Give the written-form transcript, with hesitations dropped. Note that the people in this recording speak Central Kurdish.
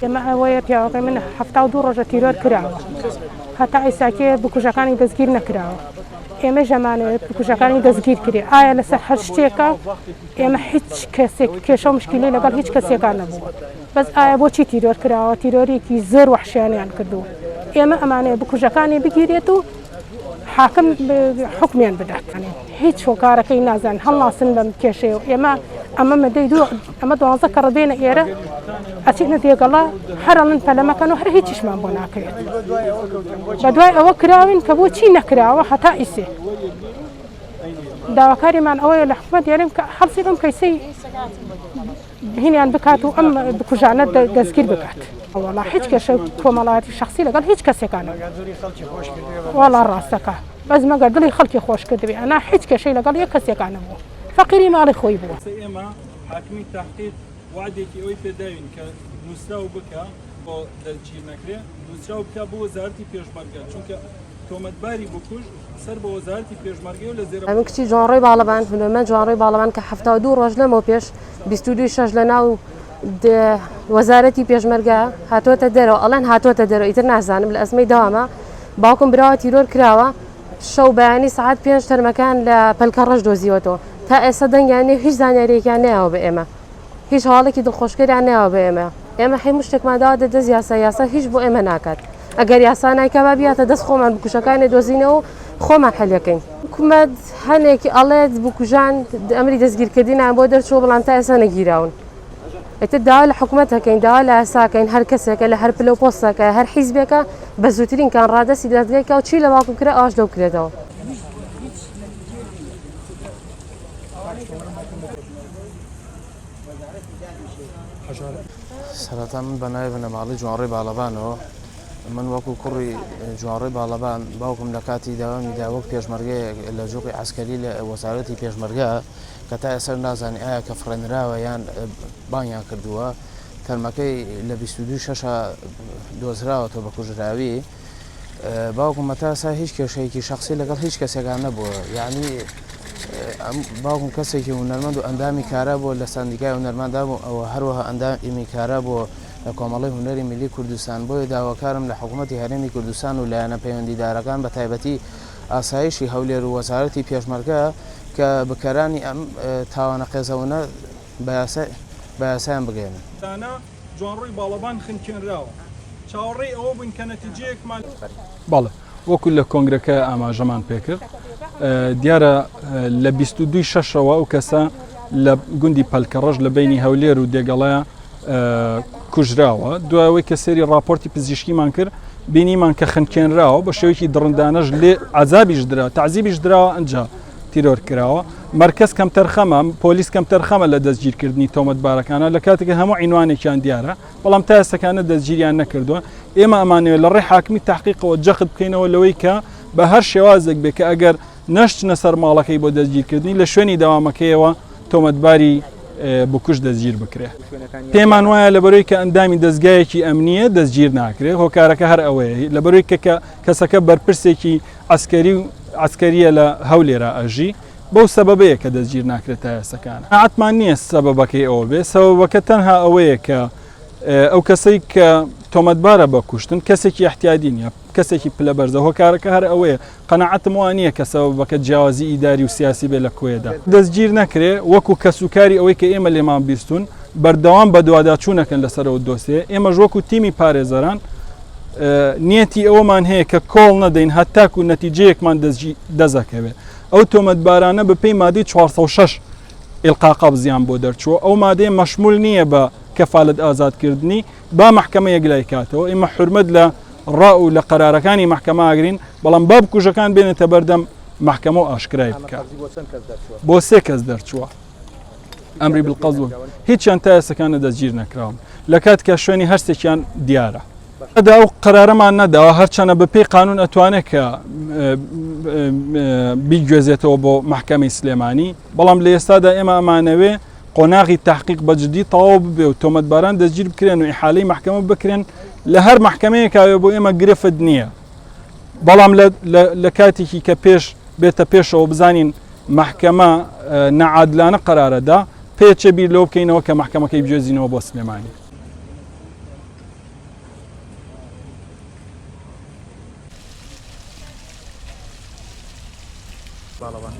ئێمە ئەوەیە پیاوەکەی من 72 ڕۆژە تیرۆر کراوە هەتا ئیساکێ بکوژەکانی دەستگیر نەکراوە ئێمە ژەمانەوێت بکوژەکانی دەستگیر کرێ ئایا لەسەر هەر شتێکە ئێمە هیچ کەسێک کێشە و مشکیلەی لەگەڵ هیچ کەسێکا نەبووە بەس ئایا بۆچی تیرۆر کراوە تیرۆریکی زۆر وەحشیانیان کردووە ئێمە ئەمانەیە بکوژەکانی بگیرێت و حاکم حکمیان بدات هیچ هۆکارەکەی نازان هەڵناسن بەم کێشەیە و ئێمە ئەمە مەدەی دوو ئەمە دوانزە کەڕە بێنە ئێرە ئەچینە دێگەڵە هەرڵن پەلەمەکەن و هەر هیچیشمان بۆ ناکرێت بە دوای ئەوە کراوین کە بۆچی نەکراوە هەتا ئیسێ داواکاریمان ئەوەیە لە حکومەت یاریم کە هەڵسی ئەم کەیسەی هینیان بکات و ئەم بکوژانە دەستگیر بکات وەڵا هیچ کێشە کۆمەڵایەتی شخصی لەگەڵ هیچ کەسێکان وەڵا ڕاستەکە بەس مەگەر دڵی خەڵکی خۆش کردبێ ئەنا هیچ کێشەی لەگەڵ یەک کەسێکانە بوو فەقیری ماڵی خۆی بووە. ئێمە حاکمی تحقیق وعدێکی ئەوەی پێداوین کە نووسراو بکە بۆ دەستگیر نەکرێ نووسراو بکە بۆ وەزارەتی پێشمەرگە چونکە تۆمەتباری بکوژ سەر بە وەزارەتی پێشمەرگەیە و لە زێرە. من کچی جوانڕۆی باڵەبان، هونەرمەند جوانڕۆی باڵەبان کە 72 ڕۆژ لەمەو پێش 22 شەش لە ناو وەزارەتی پێشمەرگە هاتۆتە دەرەوە ئەڵێن هاتۆتە دەرەوە ئیتر نازانم لە ئەزمەی دەوامە باوکم براوە تیرۆر کراوە شەو بەیانی سەعات پێنج تەرمەکان لە پەلکە ڕەش دۆزیوەتەوە تا ئێستا دەنگیان نیە هیچ زانیاریەکیان نەیاوە بە ئێمە هیچ هەواڵێکی دڵخۆشکەریان نەیاوە بە ئێمە ئێمە هەموو شتێکمان داوەتە دەست یاسا یاسا هیچ بۆ ئێمە ناکات ئەگەر یاسا نایکا با بیاتە دەست خۆمان بکوژەکانی دۆزینەوە و خۆمان حەلەکەین حکومەت هەنێکی ئەڵێت بکوژان ئەمری دەستگیرکردنیان بۆ دەرچووە بەڵام تا ئێستا نەگیراون ئیتر داوا لە حکومەت هەکەین داوا لە یاساکەین هەر کەسێکە لە هەر پلە و پۆستەکە هەر حیزبێکە بە زووترین کان ڕادەستی دادگای کا و چی لە باوکم کرا ئەوش لەو کرێتەوە. سەرەتا من بە ناوی بنەماڵەی جوانڕۆی باڵەبانەوە من وەکو کوڕی جوانڕۆی باڵەبان باوکم لە کاتی داوامیدا وەک پێشمەرگەیەک لە جوقی عەسکەری لە وەزارەتی پێشمەرگە کە تا ئێستا نازانین ئایا کە فڕێنراوە یان بانگیان کردووە تەرمەکەی لە 22 شەشە دۆزراوەتەوە بە کوژراوی باوکم مەتاسا هیچ کێشەیەکی شخصی لەگەڵ هیچ کەسێکان نەبووە یعنی باوکم کەسێکی هونەرمەند و ئەندامی کارا بووە لە سەندیکای هونەرمەندا بوو ئەوە هەروەها ئەندامی کارا بووە لە کۆمەڵەی هونەری میللی کوردستان بۆیە داواکارم لە حکوومەتی هەرێمی کوردستان و لایەنە پەیوەندیدارەکان بە تایبەتی ئاسایشی هەولێر و وەزارەتی پێشمەرگە کە بکەرانی ئەم تاوانە قێزەونە بە یاسایان بگەیەنن. دانا جوانڕۆی باڵەبان خنکێنراوە. چاوەڕێی ئەوە بووین کە نەتیجەیەکمان. بەڵێ وەکو لە کۆنگرەکە ئاماژەمان پێکرد دیارە لە 22 شەشەوە ئەو کەسە لە گوندی پەلکەڕەش لە بینی هەولێر و دێگەڵەیە کوژراوە دوایەوەی کە سێری راپۆرتی پزیشکیمان کرد بینیمان کە خنکێنراوە بە شێوەیەکی دڕندانەش لێ عذابیش درا تعزیبیش دراوە ئەنجا تیرۆر کراوە مەرکەز کەمتەرخەمە پۆلیس کەمتەرخەمە لە دەستگیرکردنی تۆمەتبارەکانە لە کاتێک هەموو عینوانێکیان دیارە بەڵام تا ئێستەکانە دەستگیریان نەکردووە ئێمە ئەمانەوێت لە ڕێی حاکمی تحقیقەوە جەخت بکەینەوە لەوەی کە بە هەر شێوازێک بێ کە ئەگەر نەشتنە سەر ماڵەکەی بۆ دەستگیرکردنی لە شوێنی دەوامەکەیەوە تۆمەتباری بکوژ دەستگیر بکرێ پێمان وایە لەبەرەوەی کە ئەندامی دەستگایەکی ئەمنیە دەستگیر ناکرێت هۆکارەکە هەر ئەوەیە لەبەرەوەی کە کەسەکە بەرپرسێکی عسکەری و عسکەریە لە هەولێرا ئەژی بەو سەبەبەیە کە دەستگیر ناکرێت تا ئێستەکانە. قەناعەتمان نییە سەبەبەکەی ئەوە بێت، سەبەبەکە تەنها ئەوەیە کە ئەو کەسەی کە تۆمەتبارە بە کوشتن کەسێکی احتیادی نییە، کەسێکی پلە بەرزە، هۆکارەکە هەر ئەوەیە، قەناعەتم وا نییە کە سەبەبەکە جیاوازی ئیداری و سیاسی بێت لە کۆیەدا. دەستگیر نەکرێ، وەکو کەسوکاری ئەوەی کە ئێمە لێمان بیستوون، بەردەوام بەدواداچوونەکەن لەسەر ئەو دۆسیەیە، ئێمەش وەکو تیمی پارێزەران نیەتی ئەوەمان هەیە کە کۆڵ نەدەین هەتاکو نەتیجەیەکمان دەستەکەوێت. ئەو تۆمەتبارانە بەپێی مادەی 406 ئیلقا قەبزیان بۆ دەرچووە، ئەو مادەیە مەشمول نییە بە کەفالەت ئازادکردنی، با مەحکەمە یەکلای کاتەوە، ئێمە حورمەت لە ڕا و لە قەرارەکانی مەحکەمە ئەگرین، بەڵام با بکوژەکان بێنێتە بەردەم مەحکەمە و ئاشکرای بکا. بۆ سێ کەس دەرچووە. ئەمری بالقەبز هیچیان تا ئێستەکانە دەستگیر نەکراون لە کاتێکا شوێنی هەرسێکیان دیارە. دا ئەو قەرارەمان نەداوە هەرچەنە بە پێی قانون ئەتوانێت کە بیگوێزێتەوە بۆ مەحکەمەی سلێمانی بەڵام لە ئێستادا ئێمە ئەمانەوێ قۆناغی تحقیق بە جدی تەواو ببێ و تۆمەتباران دەستگیر بکرێن و ئیحالەی مەحکەمە بکرێن لە هەر مەحکەمەیەکاوێ بۆ ئێمە گرفت نییە بەڵام لە کاتێکی کە پێش بێتە پێشەوە بزانین مەحکەمە نەعادلانە قەرارەدا پێچێ بیر لەوە بکەینەوە کە مەحکەمەکەی بگوێزینەوە بۆ سلێمانی. باڵەبان.